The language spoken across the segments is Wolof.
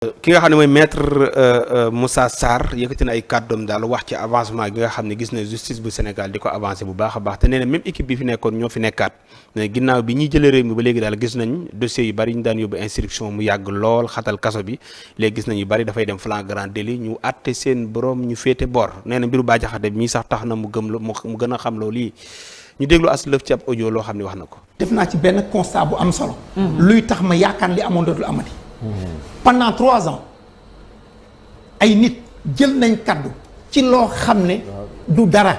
ki nga xam ne mooy maître Moussa Sarr yëkkati na ay kàddoom daal wax ci avancement gi nga xam ne gis na justice bu Sénégal di ko avancé bu baax a baax te nee na même équipe bi fi nekkoon ñoo fi nekkaat ne ginnaaw bi ñuy jëlee réew mi ba léegi daal gis nañ dossiers yu bari ñu daan yóbbu instruction mu yàgg lool xatal kaso bi léegi gis nañ yu bari dafay dem flagrant délit ñu àtte seen borom ñu féete bor nee na mbiru Bah Diakhaté mii sax tax na mu gën a xam loolu lii ñu déglu as lëf ci ab audio loo xam ne wax na ko. def naa ci benn constat bu am solo. luy tax ma yaakaar li amoon dootul amati. pendant 3 ans ay nit jël nañ kaddu ci loo xam ne du dara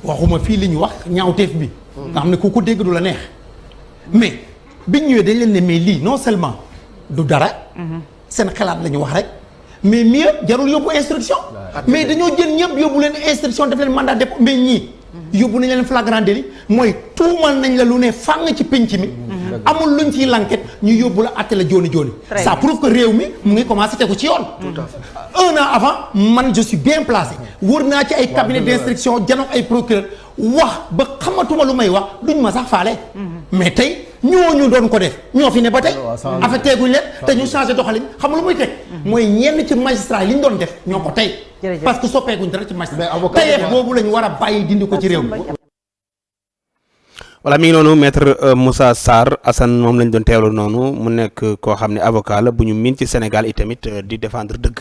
waxuma fii li ñu wax ñaawteef bi. nga xam ne ku ko dégg du la neex. mais biñ ñëwee dañ leen ne mais lii non seulement du dara. seen xalaat la ñu wax rek. mais mieux jarul yóbbu instruction. mais dañoo jël ñëpp yóbbu leen instruction def leen mandat dépôt mais ñii. yóbbu nañ leen flagrant délit mooy tuumal nañ la lu ne fàng ci pénc mi. amul luñ ciy lanket ñu yóbbu la àtte la jooni jooni. ça prouve que réew mi mu ngi commencé tegu ci yoon. tout à fait 1 an avant man je suis bien placé. wër naa ci ay cabinet d'instruction janook ay procureur wax ba xamatuma lu may wax duñ ma sax faale. mais tey ñooñu doon ko def ñoo fi ne ba tey. affecté guñ leen te ñu changé doxalin xam lu muy teg. mooy ñenn ci magistrat yi li ñu doon def ñoo ko tey. parce que soppeekuñ dara ci magistrat. tey boobu la ñu war a bàyyi dindi ko ci réew mi. voilà mi ngi noonu maître Moussa Sarr Assane moom lañ doon teewlu noonu mu nekk koo xam ne avocat la bu ñu miin ci Sénégal itamit di défendre dëgg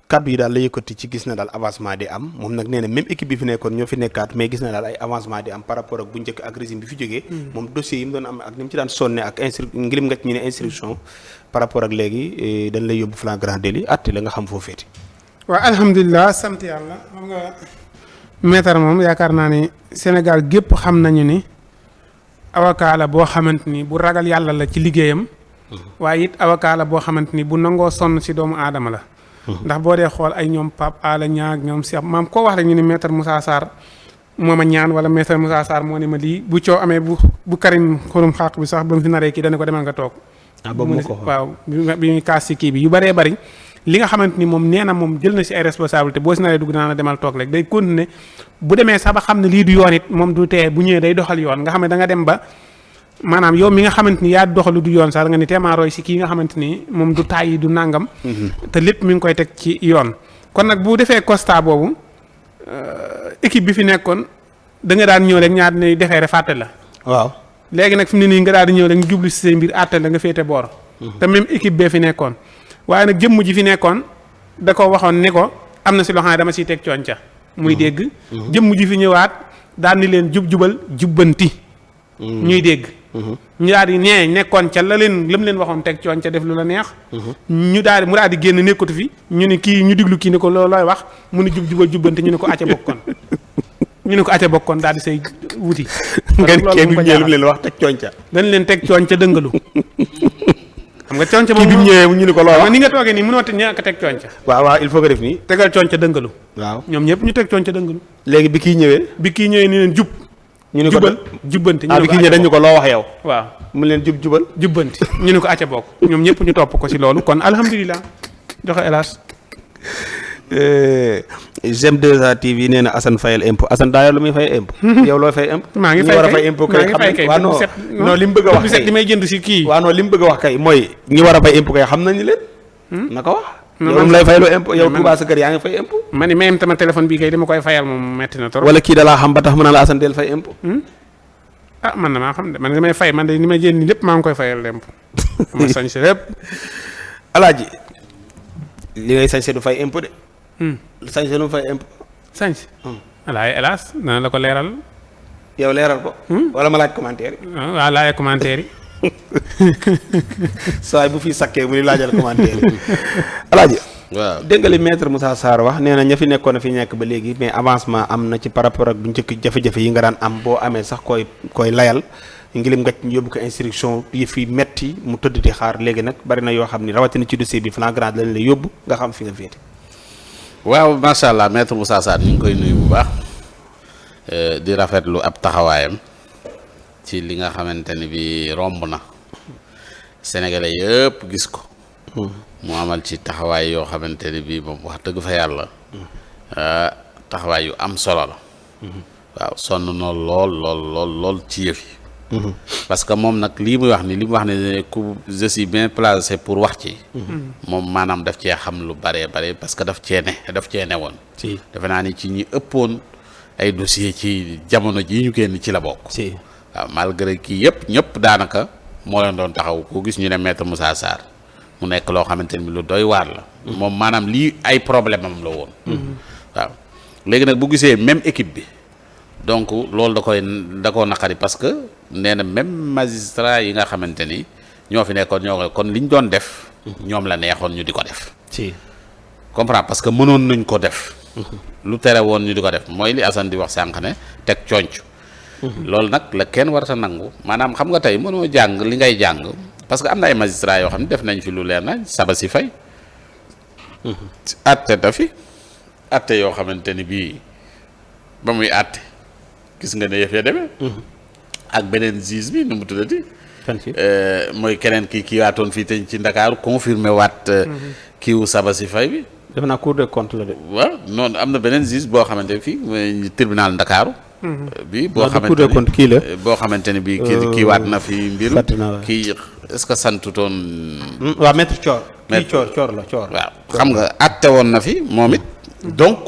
kaddu yi daal la yëkkati ci gis na daal avancement di am moom nag nee na même équipe bi fi nekkoon ñoo fi nekkaat mais gis na daal ay avancement di am par rapport ak bu njëkk ak régime bi fi jógee. moom dossier yi mu doon am ak ni mu ci daan sonne ak ngirim nga ci ñu ne instruction par rapport ak léegi dañ lay yóbbu flagrant délit àtte la nga xam foo féete. waaw alhamdulilah sant yàlla xam nga maître moom yaakaar naa ni Sénégal gépp xam nañu ni. avocat la boo xamante ni bu ragal yàlla la ci liggéeyam. waaye it avocat la boo xamante ni bu nangoo sonn si doomu aadama la. ndax boo dee xool ay ñoom Pape Alé Niang ñoom Cheikh maam koo wax rek ñu ne maître Moussa Sarr moo ma ñaan wala maître Moussa Sarr moo ne ma lii bu coow amee bu Karim xurum xaq bi sax ba mu fi naree kii dana ko demal nga toog. waaw bi muy kaas si kii bi yu bëree bëri. li nga xamante ni moom nee na moom jël na si ay responsabilité boo si naree dugg naa la demal toog rek day continuer bu demee sax ba xam ne lii du yoon it moom du tee bu ñëwee day doxal yoon nga xam ne da nga dem ba maanaam yow mi nga xamante ni yaa doxalu du yoon sax nga ni teemaa roy si kii nga xamante ni moom du tàyyi du nàngam te lépp mi ngi koy teg ci yoon kon nag bu defee constat boobu équipe bi fi nekkoon da nga daan ñëw rek ñaar ne defee rek fàtte la waaw léegi nag fi mu ne nii nga daal di ñëw rek ñu jublu si say mbir àtte la nga féete boor te même équipe bee fi nekkoon waaye nag jëmm ji fi nekkoon da ko waxoon ni ko am na si loo xam ne dama siy teg coonca muy dégg jëmm ji fi ñëwaat daal ni leen jubal jubbanti ñuy dégg ñu daal di nee nekkoon ca lam leen waxoon teg coonca def lu la neex ñu daal di mu daal di génn nekkatu fi ñu ne kii ñu diglu kii ni ko loolooy wax mu ne jubal jubbanti ñu ne ko acca bokkoon ñu ne ko acca bokkoon daal di say wuti nga kenn du ñëw leen wax teg coonca dañ leen teg coonca dëngalu xam nga coonca kii bi mu ñëwee ñu ni ko loo wax ni nga toogee nii mënoo te ñàkk a teg coonca waaw il faut que def nii tegal coonca dëngalu waaw ñoom ñëpp ñu teg coonca dëngalu léegi bi kii ñëwee ni leen jub ñu ni ko jubal jubbanti bi kii ñëwee dañu ko loo wax yow waaw mu leen jubal jubbanti ñu ne ko acca bokk ñoom ñëpp ñu topp ko si loolu kon alhamdulilah joxe hélas GM2A TV nee na Assane fayal impôt Assane daa yor lu muy fay impôt yow looy fay impôt maa ngi fay impôt kay xam nañ waaw non li mu bëgg a wax kay li may jënd si kii waaw non li mu bëgg a wax kay mooy ñi war a fay impôt kay xam nañu leen na ko wax yow moom lay fayloo impôt yow Touba sa kër yaa ngi fay impôt ma ni même sama téléphone bii kay dama koy fayal moom metti na trop wala kii da laa xam ba tax mën na la Assane del fay impôt ah man na maa xam de man damay fay man de ni may jënd ni lépp maa ngi koy fayal impôt ma sañ si lépp alaaji li ngay sañse du fay impôt de sañse lu mu fay impôt sañse alaay hélas dana la ko leeral yow leeral ko wala ma laaj commentaire yi waaw laaj commentaire yi saa bu fi sakkee bu ni laajal commentaire yi alaaji waaw dégg nga li maître Moussa Sarr wax nee na ña fi nekkoon a fi nekk ba léegi mais avancement am na ci par rapport ak bu njëkk jafe-jafe yi nga daan am boo amee sax koy layal ngilim nga ñu yóbbu ko instruction yi fi metti mu tëdd di xaar léegi nag bari na yoo xam ni rawatina ci dossier bi flagrant lañ la yóbbu nga xam fi nga féete waaw macha allah maître Moussa Sarr ñu ngi koy nuyu bu baax di rafetlu ab taxawaayam ci li nga xamante ni bi romb na sénégalais yëpp gis ko mu amal ci taxawaay yoo xamante ni bi moom wax dëgg fa yàlla taxawaay yu am solo la waaw sonn na lool ci yëf yi parce que moom nag lii muy wax ni li mu wax ne ku je suis bien placé pour wax ci. moom maanaam daf cee xam lu bare parce que daf cee ne woon. si defe naa ni ci ñi ëppoon ay dossier ci jamono jii ñu génn ci la bokk. si waaw malgré kii yëpp ñëpp daanaka moo leen doon taxaw ko gis ñu ne maître Moussa Sarr mu nekk loo xamante ni lu doy waar la. moom maanaam lii ay problème am la woon. waaw léegi nag bu gisee même équipe bi donc loolu da koo naqari parce que nee na même magistrat yi nga xamante ni ñoo fi nekkoon ñoo kon li ñu doon def. ñoom la neexoon ñu di ko def. si comprends parce que mënoon nañ ko def. lu tere woon ñu di ko def mooy li Assane di wax sànq ne teg conc loolu nag la kenn warata nangu maanaam xam nga tey mënoo jàng li ngay jàng parce que am na ay magistrats yoo xam ne def nañ fi lu leer nañ Sabassy Faye atte da fi atte yoo xamante ni bii ba muy atte gis nga ne yëf ya demee ak beneen juge bi nu mu tuddati mooy keneen kii waatoon fii te ci Ndakaaru confirmé waat kiiwu Sabassy Faye bi def naa Cour des comptes la de. waaw noonu am na beneen juge boo xamante ne fii mooy tribunal Ndakaaru bi boo xamante Cour des comptes kii la boo xamante ne bii kii waat na fi mbir kii est-ce que santutoon waaw maître Thior kii Thior la Thior waaw xam nga atte woon na fi moom it donc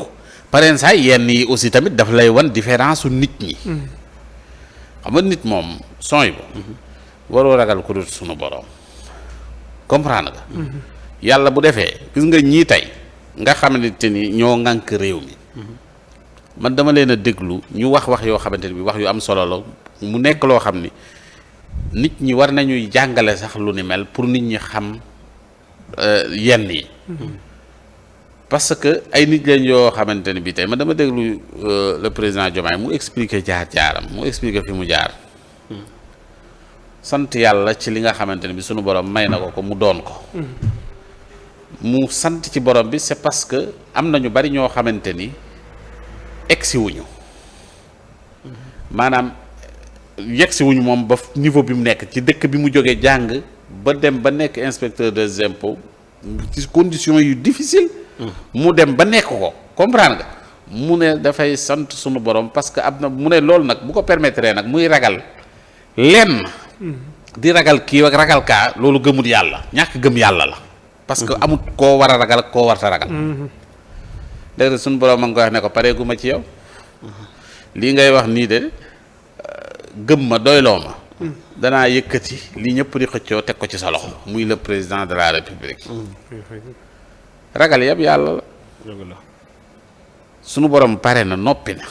pareen saa yenn yi aussi tamit daf lay wan différence su nit ñi xam nga nit moom sooy bo waroo ragal ku dul sunu borom comprendre nga yàlla bu defee gis nga ñii tey nga xamante ni ñoo ŋànk réew mi man dama leen a déglu ñu wax yoo xamante ni bi wax yu am solo la mu nekk loo xam ni nit ñi war nañuy jàngale sax lu ni mel pour nit ñi xam yenn yi parce que ay nit lañ yoo xamante ni bi tey man dama déglu le président Diomaye mu expliquer jaar-jaaram mu expliquer fi mu jaar sant yàlla ci li nga xamante ni bi sunu borom may na ko mu doon ko mu sant ci borom bi c'est parce que am na ñu bari ñoo xamante ni egsi wuñu maanaam yegsi wuñu moom ba niveau bi mu nekk ci dëkk bi mu jógee jàng ba dem ba nekk inspecteur des impôts ci conditions yu difficile mu dem ba nekk ko comprendre nga mu ne dafay sant sunu borom parce que am na mu ne loolu nag bu ko permettre nag muy ragal lenn di ragal kii ak ragal kaa loolu gëmut yàlla ñàkk gëm yàlla la parce que amut koo war a ragal ak koo warta ragal léegi suñu borom a ngi koy wax ne ko pareegu ma ci yow lii ngay wax nii de gëm ma doyloo ma danaa yëkkati li ñëpp di xëccoo teg ko ci sa loxo muy le président de la république ragal yëpp yàlla la suñu borom pare na noppi na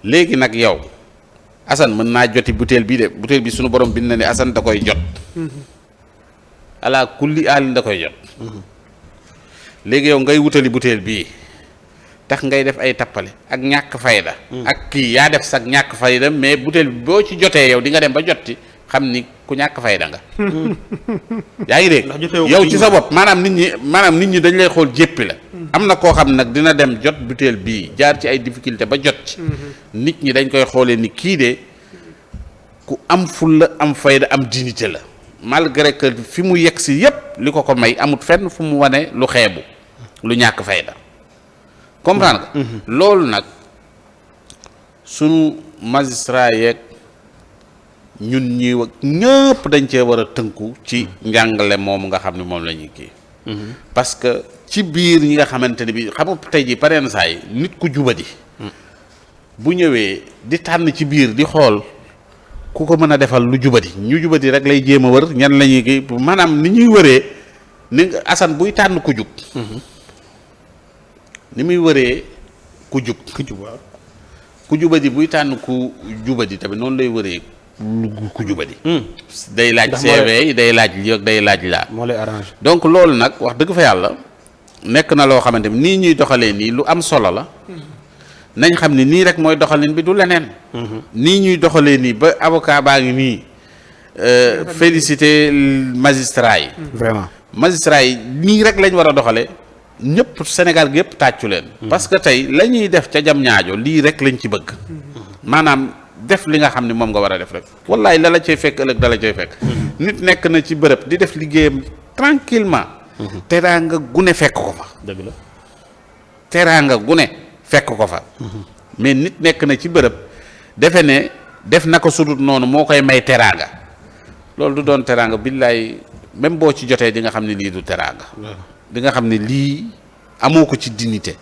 léegi nag yow Assane mën naa joti butéel bii de butéel bi suñu borom bind na ne Assane da koy jot ala kulli alin da koy jot léegi yow ngay wutali butéel bii tax ngay def ay tappale ak ñàkk fayda ak kii yaa def sax ñàkk fayda mais butéel bi boo ci jotee yow di nga dem ba jotti xam ni ku ñàkk fayda nga yaa ngi dégg yow ci sa bopp maanaam nit ñi dañ lay xool jéppi la am na koo xam nag dina dem jot butéel bii jaar ci ay difficulté ba jot ci nit ñi dañ koy xoolee ni kii de ku am fulla am fayda am dignité la malgré que fi mu yegg si yépp li ko may amut fenn fu mu wane lu xeebu lu ñàkk fayda comprendre nga loolu nag sunu magistrat yeeg ñun ñi ñëpp dañ cee war a tënku ci njàngale moomu nga xam ne moom la ñuy kii parce que ci biir ñi nga xamante ne bi xam nga tey ji pareen saa yi nit ku jubadi bu ñëwee di tànn ci biir di xool ku ko mën a defal lu jubadi ñu jubadi rek lay jéem a wër ñan la ñuy kii maanaam ni ñuy wëree ni Assane buy tànn ku jub ni muy wëree ku jub ku jubadi buy tànn ku jubadi tamit noonu lay wëree ku jubadi day laaj CV yi day laaj lii ak day laaj laa moo lay arrangé donc loolu nag wax dëgg fa yàlla nekk na loo xamante ni nii ñuy doxalee nii lu am solo la nañ xam ni nii rek mooy doxalin bi du leneen nii ñuy doxalee nii ba avocat baa ngi nii féliciter magistrat yi vraiment magistrat yi nii rek lañ war a doxalee ñëpp Sénégal gi yëpp tàccu leen parce que tey la ñuy def ca jam ñaajo lii rek lañ ci bëgg maanaam def li nga xam ne moom nga war a def rek wallaay la la cay fekk ëllëg da la cay fekk nit nekk na ci bërëb di def liggéeyam tranquillement teraanga gune fekk ko fa dëgg la teraanga gune fekk ko fa mais nit nekk na ci bërëb defe ne def na ko sudut noonu moo koy may teraanga loolu du doon teraanga billaay même boo ci jotee di nga xam ne lii du teraanga di nga xam ne lii amoo ko ci dignité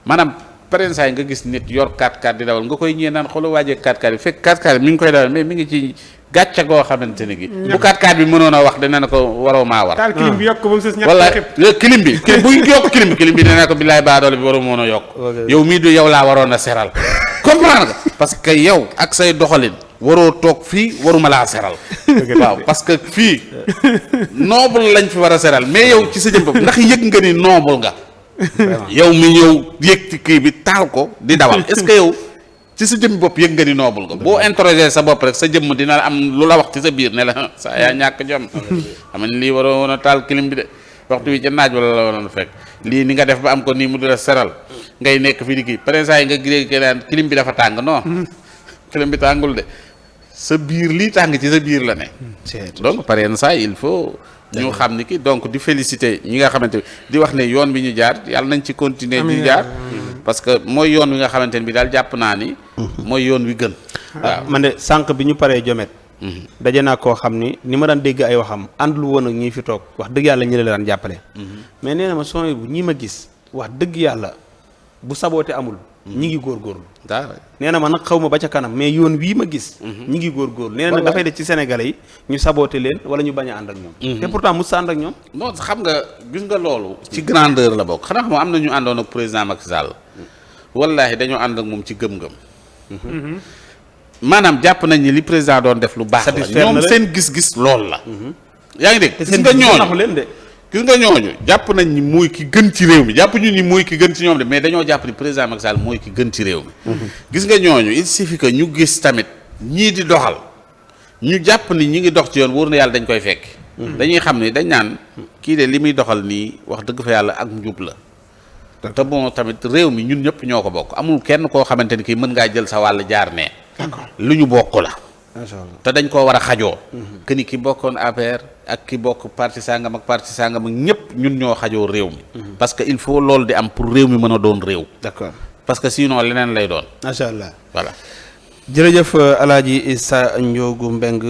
maanaam pareen saa yi nga gis nit yor 4x4 di dawal nga koy ñëwee naan xoolal waajee 4x4 bi fekk 4x4 mi ngi koy dawal mais mi ngi ci gàcce goo xamante ne gi bu 4x4 bi mënoon a wax dina ne ko waroo maa war taal clim bi yokk ba mu sës ñett wala xëpp clim bi bu yokk clim bi dina ne ko billaay baadoole bi waroo mën a yokk yow mii du yow laa waroon a seral comprendre nga parce que yow ak say doxalin waroo toog fii waruma laa seral waaw parce que fii noble lañ fi war a seral mais yow ci sa jëm bopp ndax yëg nga ni noble nga yow mi ñëw yëg ci kii bi taal ko di dawal est-ce que yow ci sa jëmm bopp yëg nga ni noble nga boo interroger sa bopp rek sa jëmm dina am lu la wax ci sa biir ne la sa yaa ñàkk jom xam ne lii waroo woon a taal clim bi de waxtu wi ca naaj wala la waroon fekk lii ni nga def ba am ko nii mu di la seral ngay nekk fii di kii par exemple yi nga gis naan clim bi dafa tàng non clim bi tàngul de sa biir lii tàng ci sa biir la ne donc par exemple il faut ñu xam ni ki donc di féliciter ñi nga xamante di wax ne yoon bi ñu jaar yàlla nañ ci continuer di jaar parce que mooy yoon wi nga xamante ne bi daal jàpp naa ni mooy yoon wi gën waaw man de sànq bi ñu paree jomet daje naa koo xam ni ma daan dégg ay waxam àndul woon ak ñii fi toog wax dëgg yàlla ñi la daan jàppale mais nee na ma son bu ñii ma gis wax dëgg yàlla bu saboote amul ñi ngi góorgóorlu nee na ma nag xaw ma ba ca kanam mais yoon wii ma gis ñi ngi góorgóorlu nee na nag dafay def ci Sénégalais yi ñu saboote leen wala ñu bañ a ànd ak ñoom te pourtant mu ànd ak ñoom non xam nga gis nga loolu ci grandeur la bokk xanaa xam am na ñu àndoon ak président Macky Sall wallaahi dañoo ànd ak moom ci gëm-gëm maanaam jàpp nañ ni li président doon def lu baax la ñoom seen gis-gis loolu la yaa ngi dégg gis nga ñooñu leen de gis nga ñooñu jàpp nañ ni mooy ki gën ci réew mi jàpp ñu ni mooy ki gën ci ñoom de mais dañoo jàpp ni président Macky Sall mooy ki gën ci réew mi gis nga ñooñu il suffit que ñu gis tamit ñii di doxal ñu jàpp ni ñi ngi dox ci yoon wóor na yàlla dañ koy fekk dañuy xam ni dañ naan kii de li muy doxal nii wax dëgg fa yàlla ak njub la te bon tamit réew mi ñun ñëpp ñoo ko bokk amul kenn koo xamante ni kii mën ngaa jël sa wàll jaar ne lu ñu bokk la te dañ koo war a xajoo que ni ki bokkoon APR ak ki bokk parti sangam ak parti sangam ak ñëpp ñun ñoo xajoo réew mi parce que il faut loolu di am pour réew mi mën a doon réew d'accord parce que sinon leneen lay doon macha allah voilà jërëjëf Alaaji Issa Ndiogou Mbengue